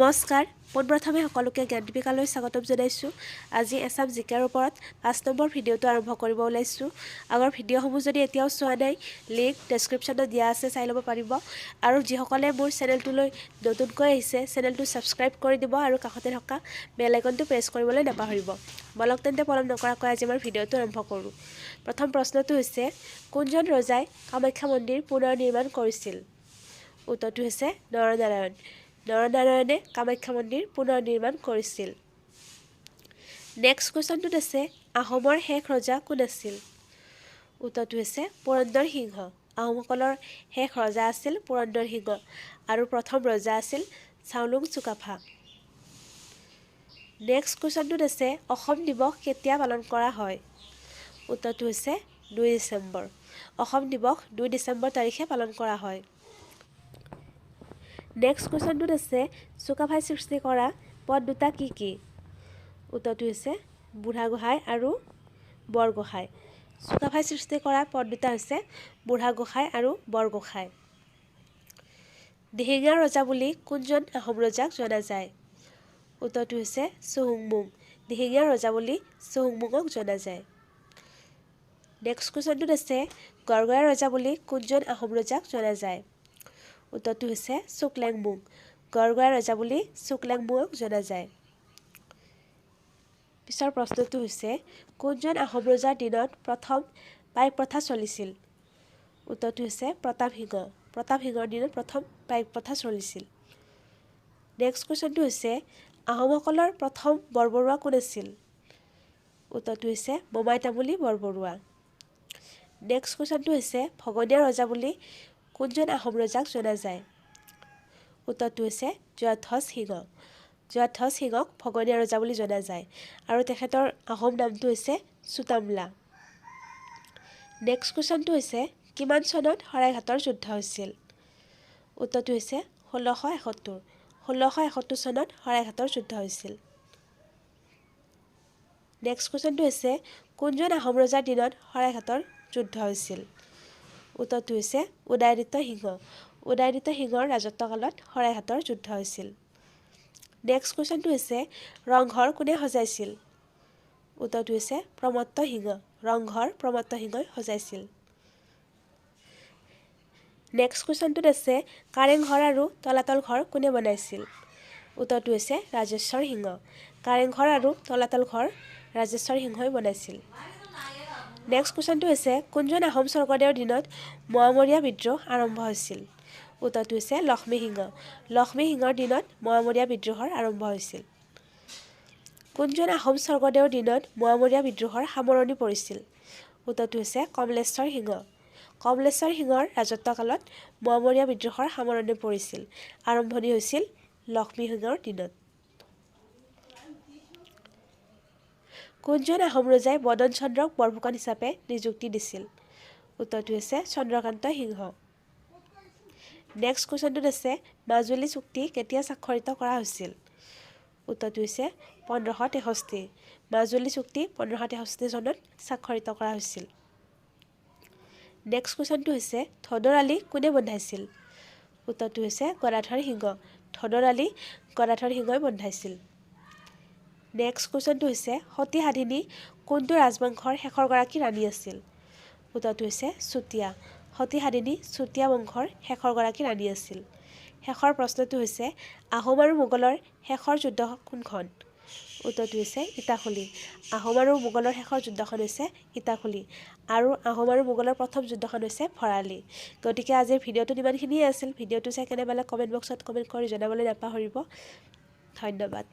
নমস্কাৰ, পোনপ্ৰথমে সকলোকে জ্ঞানদীপিকালৈ স্বাগতম জনাইছোঁ। আজি এছাম জিকেৰ ওপৰত 5 নম্বৰ ভিডিঅ'টো আৰম্ভ কৰিব ওলাইছোঁ। আগৰ ভিডিঅ'সমূহ যদি এতিয়াও চোৱা নাই, লিংক ডেছক্ৰিপশ্যনত দিয়া আছে, চাই ল'ব পাৰিব। আৰু যিসকলে মোৰ চেনেলটোলৈ নতুনকৈ আহিছে, চেনেলটো ছাবস্ক্ৰাইব কৰি দিব আৰু কাষতে থকা বেল আইকনটো প্ৰেছ কৰিবলৈ নাপাহৰিব। বলক তেন্তে, পলম নকৰাকৈ আজি আমাৰ ভিডিঅ'টো আৰম্ভ কৰোঁ। প্ৰথম প্ৰশ্নটো হৈছে, কোনজন ৰজাই কামাখ্যা মন্দিৰ পুনৰ নিৰ্মাণ কৰিছিল? উত্তৰটো হৈছে নৰনাৰায়ণ। নৰনাৰায়ণে কামাখ্যা মন্দিৰ পুনৰ নিৰ্মাণ কৰিছিল। নেক্সট কুৱেশ্যনটোত আছে, আহোমৰ শেষ ৰজা কোন আছিল? উত্তৰটো হৈছে পুৰন্দৰ সিংহ। আহোমসকলৰ শেষ ৰজা আছিল পুৰন্দৰ সিংহ আৰু প্ৰথম ৰজা আছিল চাওলুং চুকাফা। নেক্সট কুৱেশ্যনটোত আছে, অসম দিৱস কেতিয়া পালন কৰা হয়? উত্তৰটো হৈছে 2 ডিচেম্বৰ। অসম দিৱস 2 ডিচেম্বৰ তাৰিখে পালন কৰা হয়। নেক্সট কুৱেশ্যনটোত আছে, চুকাফাই সৃষ্টি কৰা পদ দুটা কি কি? উত্তৰটো হৈছে বুঢ়াগোহাঁই আৰু বৰগোহাঁই। চুকাফাই সৃষ্টি কৰা পদ দুটা হৈছে বুঢ়াগোহাঁই আৰু বৰগোহাঁই। দিহিঙীয়া ৰজা বুলি কোনজন আহোম ৰজাক জনা যায়? উত্তৰটো হৈছে চুহুংমুং। দিহিঙীয়া ৰজা বুলি চুহুংমুঙক জনা যায়। নেক্সট কুৱেশ্যনটোত আছে, গড়গঞা ৰজা বুলি কোনজন আহোম ৰজাক জনা যায়? উত্তৰটো হৈছে চুকলেংমুং। গড়গঞা ৰজা বুলি চুকলেংমুঙক জনা যায়। পিছৰ প্ৰশ্নটো হৈছে, কোনজন আহোম ৰজাৰ দিনত প্ৰথম পাইক প্ৰথা চলিছিল? উত্তৰটো হৈছে প্ৰতাপ সিংহ। প্ৰতাপ সিংহৰ দিনত প্ৰথম পাইক প্ৰথা চলিছিল। নেক্সট কুৱেশ্যনটো হৈছে, আহোমসকলৰ প্ৰথম বৰবৰুৱা কোন আছিল? উত্তৰটো হৈছে মোমাই তামুলী বৰবৰুৱা। নেক্সট কুৱেশ্যনটো হৈছে, ভগনীয়া ৰজা বুলি কোনজন আহোম ৰজাক জনা যায়? উত্তৰটো হৈছে জয়ধ্বজ সিংহ। জয়ধ্বজ সিংহক ভগনীয়া ৰজা বুলি জনা যায় আৰু তেখেতৰ আহোম নামটো হৈছে চুতামলা। নেক্সট কুৱেশ্যনটো হৈছে, কিমান চনত শৰাইঘাটৰ যুদ্ধ হৈছিল? উত্তৰটো হৈছে 1671। 1671 চনত শৰাইঘাটৰ যুদ্ধ হৈছিল। নেক্সট কুৱেশ্যনটো হৈছে, কোনজন আহোম ৰজাৰ দিনত শৰাইঘাটৰ যুদ্ধ হৈছিল? উত্তৰটো হৈছে উদয়াদিত্য সিংহ। উদয়াদিত্য সিংহৰ ৰাজত্বকালত শৰাইঘাটৰ যুদ্ধ হৈছিল। নেক্সট কুৱেশ্যনটো হৈছে, ৰংঘৰ কোনে সজাইছিল? উত্তৰটো হৈছে প্ৰমত্ত সিংহ। ৰংঘৰ প্ৰমত্ত সিংহই সজাইছিল। নেক্সট কুৱেশ্যনটোত আছে, কাৰেংঘৰ আৰু তলাতল ঘৰ কোনে বনাইছিল? উত্তৰটো হৈছে ৰাজেশ্বৰ সিংহ। কাৰেংঘৰ আৰু তলাতল ঘৰ ৰাজেশ্বৰ সিংহই বনাইছিল। নেক্সট কুৱেশ্যনটো হৈছে, কোনজন আহোম স্বৰ্গদেউৰ দিনত মোৱামৰীয়া বিদ্ৰোহ আৰম্ভ হৈছিল? উত্তৰটো হৈছে লক্ষ্মী সিংহ। লক্ষ্মী সিংহৰ দিনত মোৱামৰীয়া বিদ্ৰোহৰ আৰম্ভ হৈছিল। কোনজন আহোম স্বৰ্গদেউৰ দিনত মোৱামৰীয়া বিদ্ৰোহৰ সামৰণি পৰিছিল? উত্তৰটো হৈছে কমলেশ্বৰ সিংহ। কমলেশ্বৰ সিংহৰ ৰাজত্বকালত মোৱামৰীয়া বিদ্ৰোহৰ সামৰণি পৰিছিল। আৰম্ভণি হৈছিল লক্ষ্মী সিংহৰ দিনত। কোনজন আহোম ৰজাই বদন চন্দ্ৰক বৰফুকন হিচাপে নিযুক্তি দিছিল? উত্তৰটো হৈছে চন্দ্ৰকান্ত সিংহ। নেক্সট কুৱেশ্যনটোত আছে, মাজুলী চুক্তি কেতিয়া স্বাক্ষৰিত কৰা হৈছিল? উত্তৰটো হৈছে 1563। মাজুলী চুক্তি 1563 চনত স্বাক্ষৰিত কৰা হৈছিল। নেক্সট কুৱেশ্যনটো হৈছে, ধোদৰ আলি কোনে বন্ধাইছিল? উত্তৰটো হৈছে গদাধৰ সিংহ। ধোদৰ আলি গদাধৰ সিংহই বন্ধাইছিল। নেক্সট কুৱেশ্যনটো হৈছে, সতী সাধিনী কোনটো ৰাজবংশৰ শেষৰগৰাকী ৰাণী আছিল? উত্তৰটো হৈছে চুতীয়া। সতী সাধিনী চুতীয়া বংশৰ শেষৰগৰাকী ৰাণী আছিল। শেষৰ প্ৰশ্নটো হৈছে, আহোম আৰু মোগলৰ শেষৰ যুদ্ধ কোনখন? উত্তৰটো হৈছে ইটাখুলি। আহোম আৰু মোগলৰ শেষৰ যুদ্ধখন হৈছে ইটাখুলি আৰু আহোম আৰু মোগলৰ প্ৰথম যুদ্ধখন হৈছে ভৰালী। গতিকে আজিৰ ভিডিঅ'টোত ইমানখিনিয়ে আছিল। ভিডিঅ'টো চাই কেনে পালে কমেণ্ট বক্সত কমেণ্ট কৰি জনাবলৈ নাপাহৰিব। ধন্যবাদ।